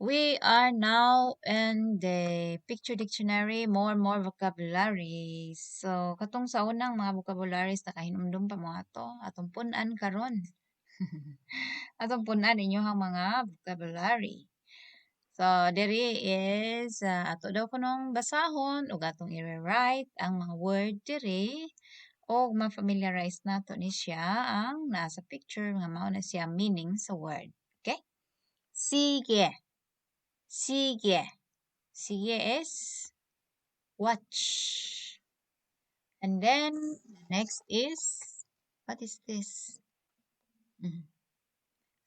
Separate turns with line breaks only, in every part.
We are now in the picture dictionary, more and more vocabularies. So, katong sa unang mga vocabularies, nakahinumdum pa mo ato, atong pun-an karon. Atong pun-an inyohang mga vocabulary. So, diri is ato daw kunong basahon ug atong i-rewrite ang mga word diri og ma-familiarize nato ni siya ang naa sa picture nga mao na siya meaning sa word. Okay? 시계. 시계. 시계 is watch. And then next is, what is this?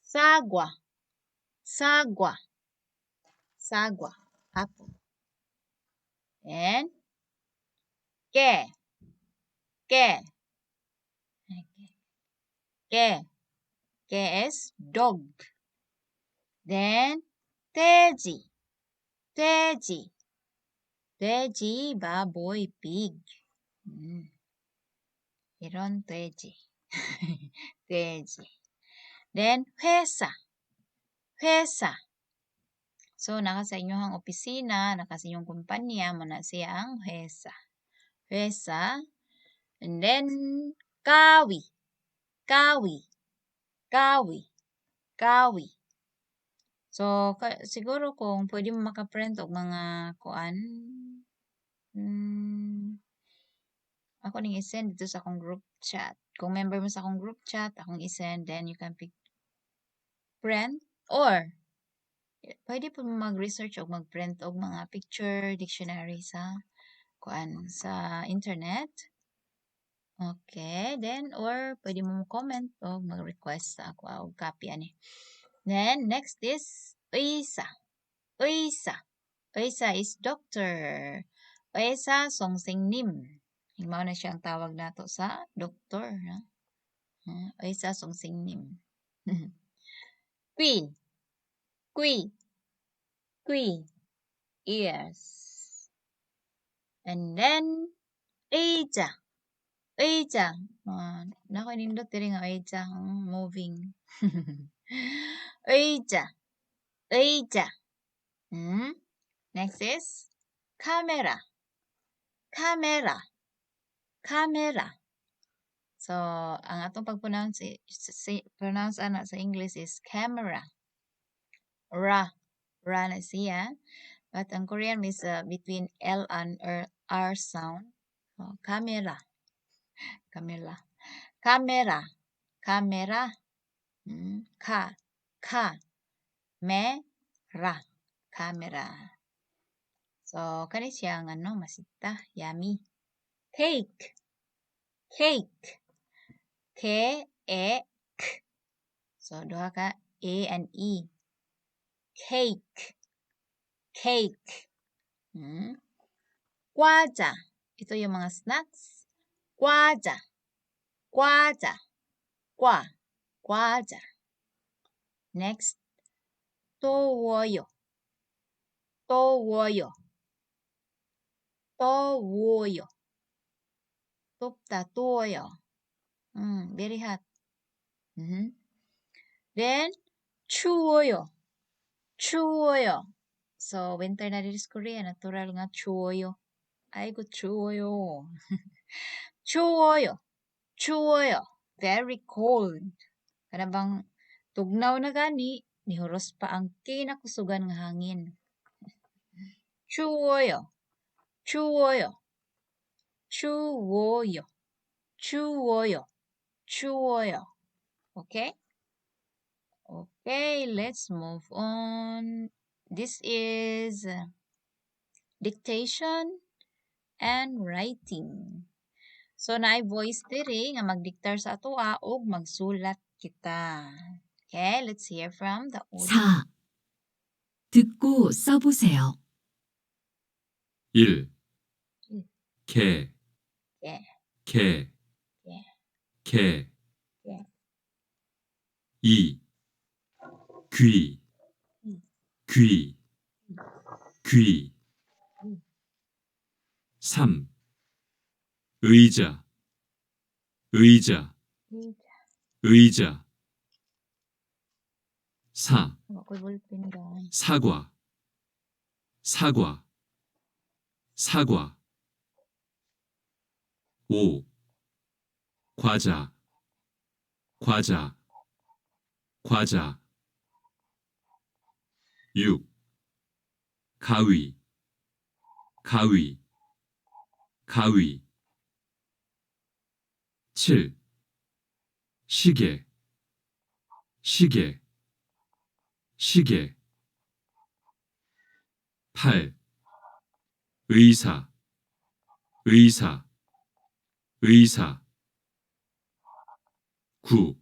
사과. 사과. 사과. Apple. And 개. 개. Okay. 개. 개 is dog. Then 돼지. 돼지. 돼지, baboy, pig. 이런 돼지. 돼지. Then 회사. 회사. So, naa ka sa inyong opisina, naa ka sa inyong kumpanya, mao na siya ang 회사. 회사. And then, 가위. 가위. 가위. 가위. So, siguro kung pwede mo maka-print og mga kuan, ako ning i-send dito sa akong group chat. Kung member mo sa akong group chat, akong i-send, then you can pick print or pwede po mo mag-research og mag-print og mga picture dictionary sa kuan sa internet. Okay, then or pwede mo mo-comment o mag-request sa ako og copy ani. Then next is 의사. 의사. 의사 is doctor. 의사 선생님. Mao na siya ang tawag nato sa doktor, no? 의사 선생님. 귀. 귀. 귀. Ears. And then 의자. 의자. Naa koy nindot diri nga 의자, moving. 의자. 의자. Next is 카메라. 카메라. 카메라. So, ang atong pag-pronounce pronounce ana sa English is camera. Ra. Ra na siya. But ang Korean is between L and R, R sound. So, camera. Camera. Camera. Camera. Ka. Ka. Me. Ra. Camera. So, kani siya ang ano, masita. Yummy. Cake. Cake. K, E, K. So, duha ka A and E. Cake. Cake. 과자. Ito yung mga snacks. 과자. 과자. 과. 과자. Next. 더워요. 더워요. 더워요. 덥다, 더워요. Very hot. Then, 추워요. 추워요. So, winter na diri sa Korea, natural nga 추워요. 아이고, 추워요. 추워요. 추워요. Very cold. Kana bang tugnaw na gani, nihuros pa ang kinakusugan nga hangin. 추워요. 추워요. 추워요. 추워요. 추워요. Okay? Okay, let's move on. This is dictation and writing. So, naay voice diri nga magdiktar sa atoa og magsulat kita. Okay, let's hear from the audio.
4. 듣고 써보세요.
1.
일.
개,
개,
개,
개,
개.
개.
2. 귀,
이.
귀, 귀.
이.
3. 의자, 의자,
의자,
의자. 4.
Wa ko'y ballpen, guys.
사과, 사과, 사과. 5. 과자, 과자, 과자. 6. 가위, 가위, 가위. 7. 시계, 시계, 시계. 8. 의사, 의사, 의사. 9.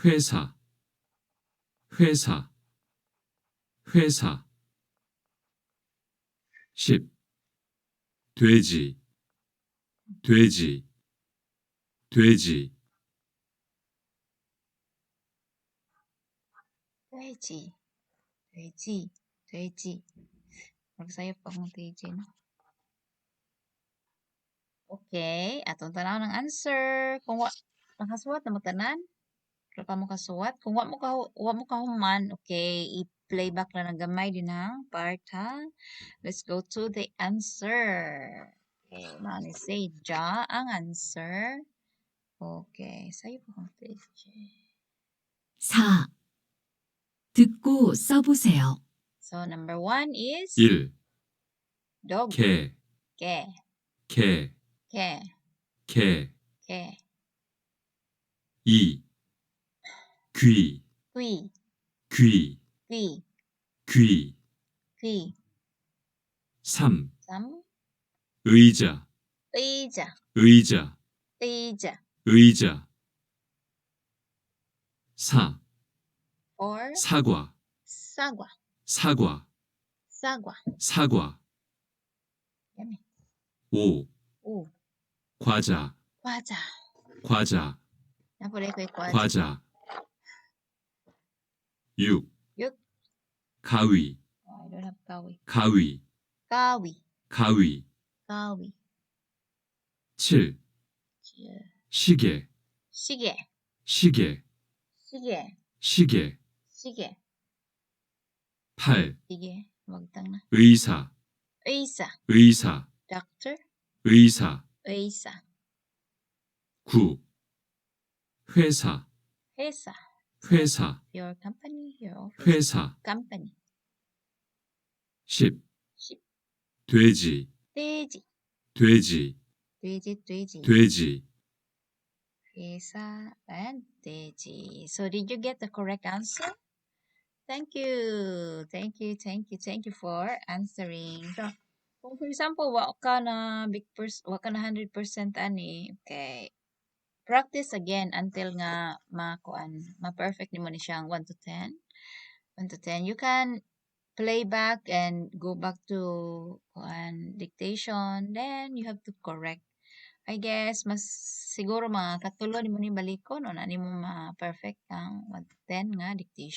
회사, 회사, 회사. 10. 돼지, 돼지, 돼지.
돼지. 돼지. 돼지. Magsayop akong 돼지, no? Okay, atong tan-awon ang answer. Kung wa nakasuwat na mo tanan, wala pa mo kasuwat. Kung wa mo kahuman, okay, i-play back lang ng gamay din ang part ha. Let's go to the answer. Okay, mao ni say ja ang answer. Okay, sayop akong 돼지.
4. 듣고 써보세요.
So number 1 is
1.
dog.
개,
개,
개,
개,
개.
개.
2. 귀,
귀,
귀,
귀,
귀.
귀.
3.
3.
의자,
의자,
의자,
의자.
의자. 4.
4.
사과,
사과,
사과,
사과.
사과.
Yummy.
5.
5.
과자,
과자.
과자,
Napulay ko yung 과자.
과자. 6.
6.
가위,
Oh, I don't have 가위.
가위,
가위,
가위.
가위.
7.
7.
시계,
시계,
시계,
시계,
시계.
시계.
8.
시계. Magtang na.
의사,
의사,
의사,
doctor,
의사.
의사.
9. 회사,
회사.
회사,
Your company, your office.
회사.
Company.
10.
10.
돼지,
돼지,
돼지,
돼지, 돼지.
돼지.
회사 and 돼지. So did you get the correct answer? Thank you. Thank you, thank you, thank you for answering. So, kung for example, wa ka na 100% ani, okay. Practice again until nga makuan, ma-perfect nimo ni siyang 1 to 10. 1 to 10. You can play back and go back to kuan dictation. Then you have to correct. I guess mas siguro mga katulo nimo ni balikon o na nimo ma-perfect ang 1 to 10 nga dictation.